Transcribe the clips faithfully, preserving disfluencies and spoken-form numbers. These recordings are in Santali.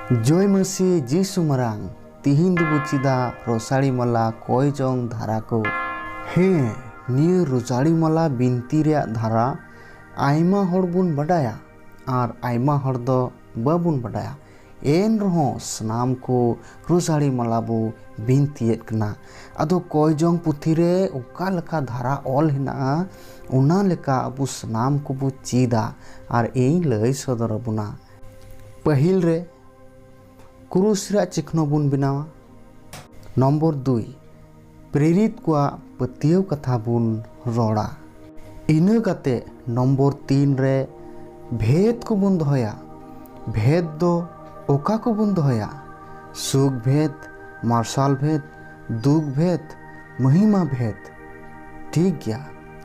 ᱡᱚᱭ ᱢᱟᱹᱥᱤ ᱡᱤᱥᱩ ᱢᱟᱨᱟᱝ᱾ ᱛᱤᱦᱤᱧ ᱫᱚᱵᱚ ᱪᱮᱫᱟ ᱨᱚᱥᱟᱲᱤ ᱢᱟᱞᱟ ᱠᱚᱭ ᱡᱚᱝ ᱫᱷᱟᱨᱟ ᱠᱚ᱾ ᱦᱮᱸ, ᱱᱤᱭᱟᱹ ᱨᱚᱥᱟᱲᱤ ᱢᱟᱞᱟ ᱵᱤᱱᱛᱤ ᱨᱮᱭᱟᱜ ᱫᱷᱟᱨᱟ ᱟᱭᱢᱟ ᱦᱚᱲ ᱵᱚᱱ ᱵᱟᱰᱟᱭᱟ ᱟᱨ ᱟᱭᱢᱟ ᱦᱚᱲ ᱫᱚ ᱵᱟᱵᱚᱱ ᱵᱟᱰᱟᱭᱟ᱾ ᱮᱱ ᱨᱮᱦᱚᱸ ᱥᱟᱱᱟᱢ ᱠᱚ ᱨᱚᱥᱟᱲᱤ ᱢᱟᱞᱟ ᱵᱚ ᱵᱤᱱᱛᱤᱭᱮᱫ ᱠᱟᱱᱟ᱾ ᱟᱫᱚ ᱠᱚᱭ ᱡᱚᱝ ᱯᱩᱛᱷᱤ ᱨᱮ ᱚᱠᱟ ᱞᱮᱠᱟ ᱫᱷᱟᱨᱟ ᱚᱞ ᱦᱮᱱᱟᱜᱼᱟ, ᱚᱱᱟ ᱞᱮᱠᱟ ᱟᱵᱚ ᱥᱟᱱᱟᱢ ᱠᱚᱵᱚ ᱪᱮᱫᱟ ᱟᱨ ᱤᱧ ᱞᱟᱹᱭ ᱥᱚᱫᱚᱨ ᱟᱵᱚᱱᱟ᱾ ᱯᱟᱹᱦᱤᱞ ᱨᱮ ᱠᱨᱩᱥ ᱨᱮᱭᱟᱜ ᱪᱤᱠᱷᱱᱚ ᱵᱚᱱ ᱵᱮᱱᱟᱣᱟ᱾ ᱱᱚᱢᱵᱚᱨ ᱫᱩᱭ, ᱯᱨᱮᱨᱤᱛ ᱠᱚᱣᱟᱜ ᱯᱟᱹᱛᱭᱟᱹᱣ ᱠᱟᱛᱷᱟ ᱵᱚᱱ ᱨᱚᱲᱟ᱾ ᱤᱱᱟᱹ ᱠᱟᱛᱮ ᱱᱚᱢᱵᱚᱨ ᱛᱤᱱ ᱨᱮ ᱵᱷᱮᱫ ᱠᱚᱵᱚᱱ ᱫᱚᱦᱚᱭᱟ᱾ ᱵᱷᱮᱫ ᱫᱚ ᱚᱠᱟ ᱠᱚᱵᱚᱱ ᱫᱚᱦᱚᱭᱟ? ᱥᱩᱠ ᱵᱷᱮᱫ, ᱢᱟᱨᱥᱟᱞ ᱵᱷᱮᱫ, ᱫᱩᱠ ᱵᱷᱮᱫ, ᱢᱚᱦᱤᱢᱟ ᱵᱷᱮᱫ᱾ ᱴᱷᱤᱠ ᱜᱮᱭᱟ,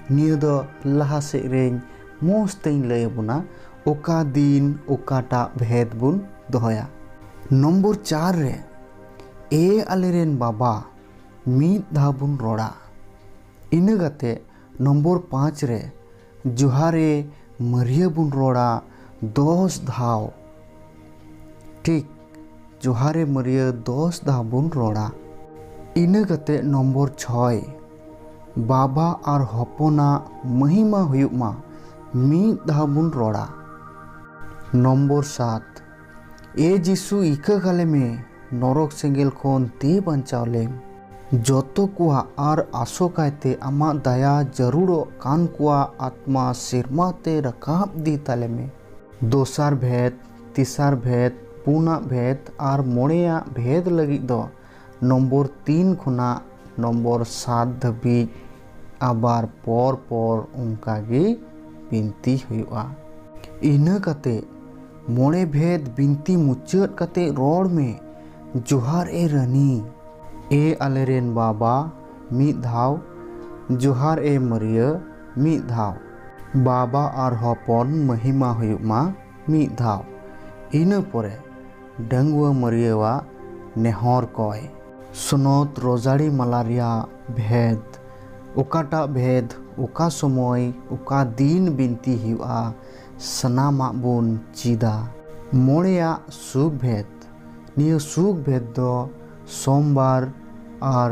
ᱱᱤᱭᱟᱹ ᱫᱚ ᱞᱟᱦᱟ ᱥᱮᱫ ᱨᱮᱧ ᱢᱚᱡᱽ ᱛᱮᱧ ᱞᱟᱹᱭ ᱟᱵᱚᱱᱟ, ᱚᱠᱟ ᱫᱤᱱ ᱚᱠᱟᱴᱟᱜ ᱵᱷᱮᱫ ᱵᱚᱱ ᱫᱚᱦᱚᱭᱟ᱾ ᱱᱚᱢᱵᱚᱨ ᱪᱟᱨ ᱨᱮ, ᱮ ᱟᱞᱮᱨᱮᱱ ᱵᱟᱵᱟ, ᱢᱤᱫ ᱫᱷᱟᱣ ᱵᱚᱱ ᱨᱚᱲᱟ᱾ ᱤᱱᱟᱹ ᱠᱟᱛᱮ ᱱᱚᱢᱵᱚᱨ ᱯᱟᱸᱪ ᱨᱮ, ᱡᱚᱦᱟᱨᱮ ᱢᱟᱹᱨᱤᱭᱟᱹ ᱵᱚᱱ ᱨᱚᱲᱟ ᱫᱚᱥ ᱫᱷᱟᱣ᱾ ᱴᱷᱤᱠ, ᱡᱚᱦᱟᱨᱮ ᱢᱟᱹᱨᱤᱭᱟᱹ ᱫᱚᱥ ᱫᱷᱟᱣ ᱵᱚᱱ ᱨᱚᱲᱟ᱾ ᱤᱱᱟᱹ ᱠᱟᱛᱮ ᱱᱚᱢᱵᱚᱨ ᱪᱷᱚᱭ, ᱵᱟᱵᱟ ᱟᱨ ᱦᱚᱯᱚᱱᱟᱜ ᱢᱚᱦᱤᱢᱟ ᱦᱩᱭᱩᱜ ᱢᱟ, ᱢᱤᱫ ᱫᱷᱟᱣ ᱵᱚᱱ ᱨᱚᱲᱟ᱾ ᱱᱚᱢᱵᱚᱨ ᱥᱟᱛ, ᱮ ᱡᱤᱥᱩ, ᱤᱠᱟᱹ ᱠᱟᱞᱮ ᱢᱮ, ᱱᱚᱨᱚᱠ ᱥᱮᱸᱜᱮᱞ ᱠᱷᱚᱱ ᱫᱮ ᱵᱟᱧᱪᱟᱣ ᱞᱮᱢ᱾ ᱡᱚᱛᱚ ᱠᱚᱣᱟᱜ ᱟᱨ ᱟᱥᱚᱠᱟᱭᱛᱮ ᱟᱢᱟᱜ ᱫᱟᱭᱟ ᱡᱟᱹᱨᱩᱲᱚᱜ ᱠᱟᱱ ᱠᱚᱣᱟᱜ ᱟᱛᱢᱟ ᱥᱮᱨᱢᱟ ᱛᱮ ᱨᱟᱠᱟᱵ ᱤᱫᱤ ᱛᱟᱞᱮ ᱢᱮ᱾ ᱫᱚᱥᱟᱨ ᱵᱷᱮᱫ, ᱛᱮᱥᱟᱨ ᱵᱷᱮᱫ, ᱯᱩᱱᱟᱜ ᱵᱷᱮᱫ ᱟᱨ ᱢᱚᱬᱮᱭᱟᱜ ᱵᱷᱮᱫ ᱞᱟᱹᱜᱤᱫ ᱫᱚ ᱱᱚᱢᱵᱚᱨ ᱛᱤᱱ ᱠᱷᱚᱱᱟᱜ ᱱᱚᱢᱵᱚᱨ ᱥᱟᱛ ᱫᱷᱟᱹᱵᱤᱡ ᱟᱵᱟᱨ ᱯᱚᱨ ᱯᱚᱨ ᱚᱱᱠᱟ ᱜᱮ ᱵᱤᱱᱛᱤ ᱦᱩᱭᱩᱜᱼᱟ᱾ ᱤᱱᱟᱹ ᱠᱟᱛᱮ ᱢᱚᱬᱮ ᱵᱷᱮᱫ ᱵᱤᱱᱛᱤ ᱢᱩᱪᱟᱹᱫ ᱠᱟᱛᱮ ᱨᱚᱲ ᱢᱮ, ᱡᱚᱦᱟᱨ ᱮ ᱨᱟᱹᱱᱤ, ᱮ ᱟᱞᱮᱨᱮᱱ ᱵᱟᱵᱟ ᱢᱤᱫ ᱫᱷᱟᱣ, ᱡᱚᱦᱟᱨ ᱮ ᱢᱟᱹᱨᱤᱭᱟᱹ ᱢᱤᱫ ᱫᱷᱟᱣ, ᱵᱟᱵᱟ ᱟᱨ ᱦᱚᱯᱚᱱ ᱢᱚᱦᱤᱢᱟ ᱦᱩᱭᱩᱜ ᱢᱟ ᱢᱤᱫ ᱫᱷᱟᱣ᱾ ᱤᱱᱟᱹ ᱯᱚᱨᱮ ᱰᱟᱺᱜᱩᱣᱟᱹ ᱢᱟᱹᱨᱤᱭᱟᱹᱣᱟᱜ ᱱᱮᱦᱚᱨ ᱠᱚᱭ᱾ ᱥᱚᱱᱚᱛ ᱨᱚᱡᱟᱲᱤ ᱢᱟᱞᱟ ᱨᱮᱭᱟᱜ ᱵᱷᱮᱫ, ᱚᱠᱟᱴᱟᱜ ᱵᱷᱮᱫ, ᱚᱠᱟ ᱥᱚᱢᱚᱭ, ᱚᱠᱟ ᱫᱤᱱ ᱵᱤᱱᱛᱤ ᱦᱩᱭᱩᱜᱼᱟ, ᱥᱟᱱᱟᱢᱟᱜ ᱵᱚᱱ ᱪᱮᱫᱟ᱾ ᱢᱚᱬᱮᱭᱟᱜ ᱥᱩᱠ ᱵᱷᱮᱫ᱾ ᱱᱤᱭᱟᱹ ᱥᱩᱠ ᱵᱷᱮᱫ ᱫᱚ ᱥᱳᱢᱵᱟᱨ ᱟᱨ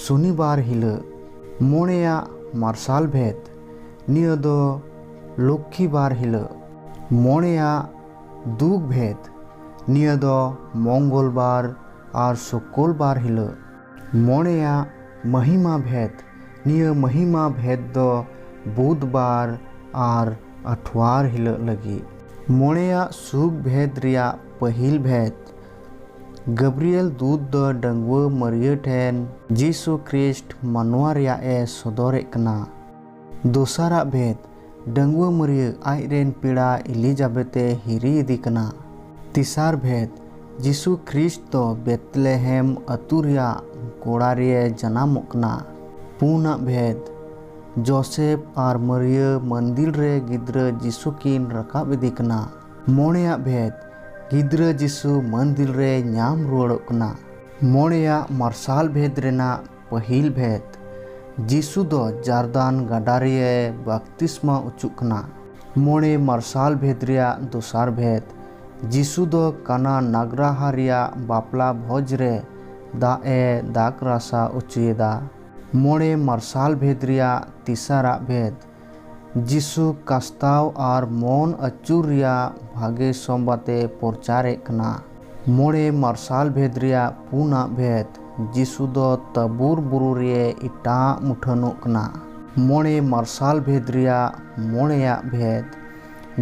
ᱥᱚᱱᱤᱵᱟᱨ ᱦᱤᱞᱳᱜ᱾ ᱢᱚᱬᱮᱭᱟᱜ ᱢᱟᱨᱥᱟᱞ ᱵᱷᱮᱫ᱾ ᱱᱤᱭᱟᱹ ᱫᱚ ᱞᱚᱠᱠᱷᱤᱵᱟᱨ ᱦᱤᱞᱳᱜ᱾ ᱢᱚᱬᱮᱭᱟᱜ ᱫᱩᱠ ᱵᱷᱮᱫ᱾ ᱱᱤᱭᱟᱹ ᱫᱚ ᱢᱚᱝᱜᱚᱞ ᱵᱟᱨ ᱟᱨ ᱥᱩᱠᱠᱚᱞ ᱵᱟᱨ ᱦᱤᱞᱳᱜ᱾ ᱢᱚᱬᱮᱭᱟᱜ ᱢᱟᱹᱦᱤᱢᱟ ᱵᱷᱮᱫ᱾ ᱱᱤᱭᱟᱹ ᱢᱟᱹᱦᱤᱢᱟ ᱵᱷᱮᱫ ᱫᱚ ᱵᱩᱫᱷᱵᱟᱨ ᱟᱨ ᱟᱴᱷᱣᱟᱨ ᱦᱤᱞᱳᱜ ᱞᱟᱹᱜᱤᱫ᱾ ᱢᱚᱬᱮᱭᱟᱜ ᱥᱩᱠ ᱵᱷᱮᱫ ᱨᱮᱭᱟᱜ ᱯᱟᱹᱦᱤᱞ ᱵᱷᱮᱫ᱾ ᱜᱟᱵᱨᱤᱭᱮᱞ ᱫᱩᱛ ᱫᱚ ᱰᱟᱺᱜᱩᱣᱟᱹ ᱢᱟᱹᱨᱤᱭᱟᱹ ᱴᱷᱮᱱ ᱡᱤᱥᱩ ᱠᱷᱨᱤᱥᱴ ᱢᱟᱱᱣᱟ ᱨᱮᱭᱟᱜ ᱮ ᱥᱚᱫᱚᱨᱮᱫ ᱠᱟᱱᱟ᱾ ᱫᱚᱥᱟᱨᱟᱜ ᱵᱷᱮᱫ, ᱰᱟᱺᱜᱩᱣᱟᱹ ᱢᱟᱹᱨᱤᱭᱟᱹ ᱟᱡ ᱨᱮᱱ ᱯᱮᱲᱟ ᱤᱞᱤᱡᱟᱵᱮᱛ ᱮ ᱦᱤᱨᱤ ᱤᱫᱤ ᱠᱟᱱᱟ᱾ ᱛᱮᱥᱟᱨ ᱵᱷᱮᱫ, ᱡᱤᱥᱩ ᱠᱷᱨᱤᱥᱴ ᱫᱚ ᱵᱮᱛᱞᱮᱦᱮᱢ ᱟᱹᱛᱩ ᱨᱮᱭᱟᱜ ᱜᱚᱲᱟ ᱨᱮ ᱡᱟᱱᱟᱢᱚᱜ ᱠᱟᱱᱟ᱾ ᱯᱩᱱᱟᱜ ᱵᱷᱮᱫ, ᱡᱳᱥᱮᱯ ᱟᱨ ᱢᱟᱹᱨᱤᱭᱟᱹ ᱢᱟᱹᱱᱫᱤᱞ ᱨᱮ ᱜᱤᱫᱽᱨᱟᱹ ᱡᱤᱥᱩ ᱠᱤᱱ ᱨᱟᱠᱟᱵ ᱤᱫᱤ ᱠᱟᱱᱟ᱾ ᱢᱚᱬᱮᱭᱟᱜ ᱵᱷᱮᱫ, ᱜᱤᱫᱽᱨᱟᱹ ᱡᱤᱥᱩ ᱢᱟᱹᱱᱫᱤᱞ ᱨᱮ ᱧᱟᱢ ᱨᱩᱣᱟᱹᱲᱚᱜ ᱠᱟᱱᱟ᱾ ᱢᱚᱬᱮᱭᱟᱜ ᱢᱟᱨᱥᱟᱞ ᱵᱷᱮᱫ ᱨᱮᱱᱟᱜ ᱯᱟᱹᱦᱤᱞ ᱵᱷᱮᱫ, ᱡᱤᱥᱩ ᱫᱚ ᱡᱟᱨᱫᱟᱱ ᱜᱟᱰᱟ ᱨᱮᱭ ᱵᱟᱯᱛᱤᱥᱢᱟ ᱚᱪᱚᱜ ᱠᱟᱱᱟ᱾ ᱢᱚᱬᱮ ᱢᱟᱨᱥᱟᱞ ᱵᱷᱮᱫ ᱨᱮᱭᱟᱜ ᱫᱚᱥᱟᱨ ᱵᱷᱮᱫ, ᱡᱤᱥᱩ ᱫᱚ ᱠᱟᱱᱟ ᱱᱟᱜᱽᱨᱟᱦᱟ ᱨᱮᱭᱟᱜ ᱵᱟᱯᱞᱟ ᱵᱷᱚᱡᱽ ᱨᱮ ᱫᱟᱜ ᱮ ᱫᱟᱜᱽ ᱨᱟᱥᱟ ᱚᱪᱚᱭᱮᱫᱟ᱾ ᱢᱚᱬᱮ ᱢᱟᱨᱥᱟᱞ ᱵᱷᱮᱫ ᱨᱮᱭᱟᱜ ᱛᱮᱥᱟᱨᱟᱜ ᱵᱷᱮᱫ, ᱡᱤᱥᱩ ᱠᱟᱥᱛᱟᱣ ᱟᱨ ᱢᱚᱱ ᱟᱹᱪᱩᱨ ᱨᱮᱭᱟᱜ ᱵᱷᱟᱜᱮ ᱥᱚᱢᱵᱟᱫ ᱮ ᱯᱨᱚᱪᱟᱨᱮᱫ ᱠᱟᱱᱟ᱾ ᱢᱚᱬᱮ ᱢᱟᱨᱥᱟᱞ ᱵᱷᱮᱫ ᱨᱮᱭᱟᱜ ᱯᱩᱱᱟᱜ ᱵᱷᱮᱫ, ᱡᱤᱥᱩ ᱫᱚ ᱛᱟᱵᱩᱨ ᱵᱩᱨᱩ ᱨᱮ ᱮᱴᱟᱜ ᱢᱩᱴᱷᱟᱹᱱᱚᱜ ᱠᱟᱱᱟ᱾ ᱢᱚᱬᱮ ᱢᱟᱨᱥᱟᱞ ᱵᱷᱮᱫ ᱨᱮᱭᱟᱜ ᱢᱚᱬᱮᱭᱟᱜ ᱵᱷᱮᱫ,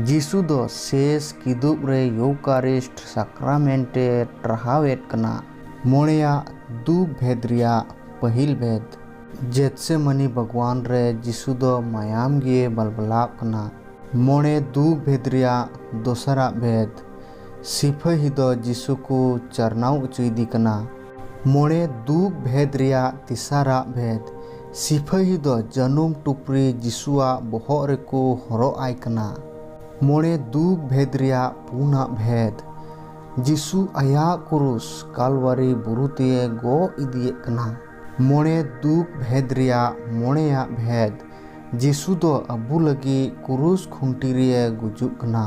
ᱡᱤᱥᱩ ᱫᱚ ᱥᱮᱥ ᱠᱤᱫᱩᱵ ᱨᱮ ᱭᱩᱠᱟᱨᱤᱥᱴ ᱥᱟᱠᱨᱟᱢᱮᱱᱴ ᱮ ᱴᱨᱟᱦᱟᱣᱮᱫ ᱠᱟᱱᱟ᱾ ᱢᱚᱬᱮᱭᱟᱜ ᱫᱩᱠ ᱵᱷᱮᱫ ᱨᱮᱭᱟᱜ ᱯᱟᱹᱦᱤᱞ ᱵᱷᱮᱫ, ᱡᱮᱛᱥᱮᱢᱟᱱᱤ ᱵᱟᱜᱽᱣᱟᱱ ᱨᱮ ᱡᱤᱥᱩ ᱫᱚ ᱢᱟᱭᱟᱢ ᱜᱮ ᱵᱟᱞᱵᱟᱞᱟᱜ ᱠᱟᱱᱟ᱾ ᱢᱚᱬᱮ ᱫᱩᱠ ᱵᱷᱮᱫ ᱨᱮᱭᱟᱜ ᱫᱚᱥᱟᱨᱟᱜ ᱵᱷᱮᱫ, ᱥᱤᱯᱟᱹᱦᱤ ᱫᱚ ᱡᱤᱥᱩ ᱠᱚ ᱪᱟᱨᱱᱟᱣ ᱚᱪᱚᱭᱮᱫᱮ ᱠᱟᱱᱟ᱾ ᱢᱚᱬᱮ ᱫᱩᱠ ᱵᱷᱮᱫ ᱨᱮᱭᱟᱜ ᱛᱮᱥᱟᱨᱟᱜ ᱵᱷᱮᱫ, ᱥᱤᱯᱟᱹᱦᱤ ᱫᱚ ᱡᱟᱹᱱᱩᱢ ᱴᱩᱯᱨᱤ ᱡᱤᱥᱩᱣᱟᱜ ᱵᱚᱦᱚᱜ ᱨᱮᱠᱚ ᱦᱚᱨᱚᱜ ᱟᱭ ᱠᱟᱱᱟ᱾ ᱢᱚᱬᱮ ᱫᱩᱠ ᱵᱷᱮᱫ ᱨᱮᱭᱟᱜ ᱯᱩᱱᱟᱜ ᱵᱷᱮᱫ, ᱡᱤᱥᱩ ᱟᱭᱟᱜ ᱠᱩᱨᱩᱥ ᱠᱟᱞᱣᱟᱨᱤ ᱵᱩᱨᱩ ᱛᱮ ᱜᱚᱜ ᱤᱫᱤᱭᱮᱫ ᱠᱟᱱᱟ᱾ ᱢᱚᱬᱮ ᱫᱩᱠ ᱵᱷᱮᱫ ᱨᱮᱭᱟᱜ ᱢᱚᱬᱮᱭᱟᱜ ᱵᱷᱮᱫ, ᱡᱤᱥᱩ ᱫᱚ ᱟᱵᱚ ᱞᱟᱹᱜᱤᱫ ᱠᱩᱨᱩᱥ ᱠᱷᱩᱱᱴᱤ ᱨᱮ ᱜᱩᱡᱩᱜ ᱠᱟᱱᱟ᱾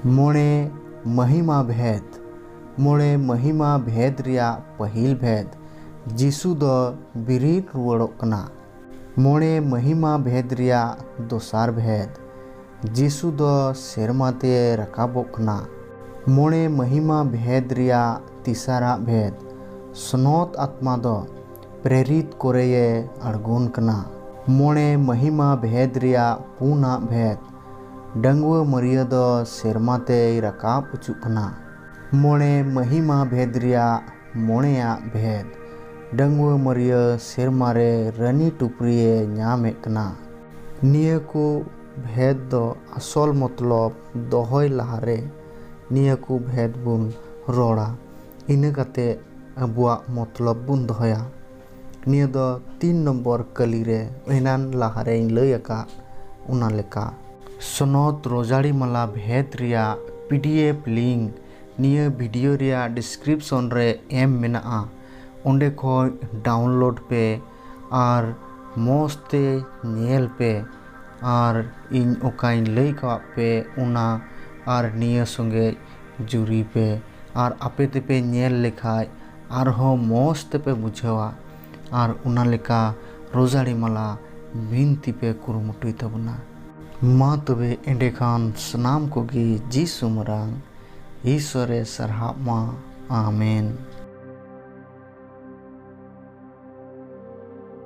ᱢᱚᱬᱮ ᱢᱟᱹᱦᱤᱢᱟ ᱵᱷᱮᱫᱽ᱾ ᱢᱚᱬᱮ ᱢᱟᱹᱦᱤᱢᱟ ᱵᱷᱮᱫᱽ ᱨᱮᱭᱟᱜ ᱯᱟᱹᱦᱤᱞ ᱵᱷᱮᱫᱽ, ᱡᱤᱥᱩ ᱫᱚ ᱵᱤᱨᱤᱫ ᱨᱩᱣᱟᱹᱲᱚᱜ ᱠᱟᱱᱟ᱾ ᱢᱚᱬᱮ ᱢᱟᱹᱦᱤᱢᱟ ᱵᱷᱮᱫᱽ ᱨᱮᱭᱟᱜ ᱫᱚᱥᱟᱨ ᱵᱷᱮᱫᱽ, ᱡᱤᱥᱩ ᱫᱚ ᱥᱮᱨᱢᱟ ᱛᱮ ᱨᱟᱠᱟᱵᱚᱜ ᱠᱟᱱᱟ᱾ ᱢᱚᱬᱮ ᱢᱟᱹᱦᱤᱢᱟ ᱵᱷᱮᱫᱽ ᱨᱮᱭᱟᱜ ᱛᱤᱥᱟᱨᱟᱜ ᱵᱷᱮᱫᱽ, ᱥᱱᱚᱛ ᱟᱛᱢᱟ ᱫᱚ ᱯᱨᱮᱨᱤᱛ ᱠᱚᱨᱮᱭᱮ ᱟᱬᱜᱚᱱ ᱠᱟᱱᱟ᱾ ᱢᱚᱬᱮ ᱢᱟᱹᱦᱤᱢᱟ ᱵᱷᱮᱫᱽ ᱨᱮᱭᱟᱜ ᱯᱩᱱᱟᱜ ᱵᱷᱮᱫᱽ, ᱰᱟᱺᱜᱩᱣᱟᱹ ᱢᱟᱹᱨᱤᱭᱟᱹ ᱫᱚ ᱥᱮᱨᱢᱟ ᱛᱮᱭ ᱨᱟᱠᱟᱵ ᱚᱪᱚᱜ ᱠᱟᱱᱟ᱾ ᱢᱚᱬᱮ ᱢᱟᱹᱦᱤᱢᱟ ᱵᱷᱮᱫᱽ ᱨᱮᱭᱟᱜ ᱢᱚᱬᱮᱭᱟᱜ ᱵᱷᱮᱫᱽ, ᱰᱟᱺᱜᱩᱣᱟᱹ ᱢᱟᱹᱨᱤᱭᱟᱹ ᱥᱮᱨᱢᱟ ᱨᱮ ᱨᱟᱹᱱᱤ ᱴᱩᱯᱨᱤᱭᱮ ᱧᱟᱢᱮᱫ ᱠᱟᱱᱟ᱾ ᱱᱤᱭᱟᱹ ᱠᱚ ᱵᱷᱮᱫᱽ ᱫᱚ ᱟᱥᱚᱞ ᱢᱚᱛᱞᱚᱵ ᱫᱚᱦᱚᱭ ᱞᱟᱦᱟᱨᱮ ᱱᱤᱭᱟᱹ ᱠᱚ ᱵᱷᱮᱫᱽ ᱵᱚᱱ ᱨᱚᱲᱟ, ᱤᱱᱟᱹ ᱠᱟᱛᱮ ᱟᱵᱚᱣᱟᱜ ᱢᱚᱛᱞᱚᱵ ᱵᱚᱱ ᱫᱚᱦᱚᱭᱟ᱾ ᱱᱤᱭᱟᱹ ᱫᱚ ᱛᱤᱱ ᱱᱚᱢᱵᱚᱨ ᱠᱟᱹᱞᱤ ᱨᱮ ᱮᱱᱟᱱ ᱞᱟᱦᱟᱨᱮᱧ ᱞᱟᱹᱭ ᱟᱠᱟᱫ ᱚᱱᱟ ᱞᱮᱠᱟ᱾ ᱥᱚᱱᱚᱛ ᱨᱳᱡᱟᱲᱤ ᱢᱟᱞᱟ ᱵᱷᱮᱫᱽ ᱨᱮᱭᱟᱜ PDF link ᱱᱤᱭᱟᱹ video ᱨᱮᱭᱟᱜ description ᱨᱮ ᱮᱢ ᱢᱮᱱᱟᱜᱼᱟ, ᱚᱸᱰᱮ ᱠᱷᱚᱱ download ᱯᱮ ᱟᱨ ᱢᱚᱡᱽ ᱛᱮ ᱧᱮᱞ ᱯᱮ ᱟᱨ ᱤᱧ ᱚᱠᱟᱧ ᱞᱟᱹᱭ ᱠᱟᱜ ᱯᱮ ᱚᱱᱟ ᱟᱨ ᱱᱤᱭᱟᱹ ᱥᱚᱸᱜᱮ ᱡᱩᱨᱤ ᱯᱮ ᱟᱨ ᱟᱯᱮ ᱛᱮᱯᱮ ᱧᱮᱞ ᱞᱮᱠᱷᱟᱡ ᱟᱨᱦᱚᱸ ᱢᱚᱡᱽ ᱛᱮᱯᱮ ᱵᱩᱡᱷᱟᱹᱣᱟ ᱟᱨ ᱚᱱᱟ ᱞᱮᱠᱟ ᱨᱳᱡᱟᱲᱤ ᱢᱟᱞᱟ ᱵᱤᱱᱛᱤ ᱯᱮ ᱠᱩᱨᱩᱢᱩᱴᱩᱭ ᱛᱟᱵᱚᱱᱟ᱾ ᱢᱟ ᱛᱚᱵᱮ ᱮᱸᱰᱮᱠᱷᱟᱱ ᱥᱟᱱᱟᱢ ᱠᱚᱜᱮ ᱡᱤᱥᱩ ᱢᱟᱨᱟᱝ ᱤᱥᱥᱚᱨᱮ ᱥᱟᱨᱦᱟᱜ ᱢᱟ᱾ ᱟᱢᱮᱱ᱾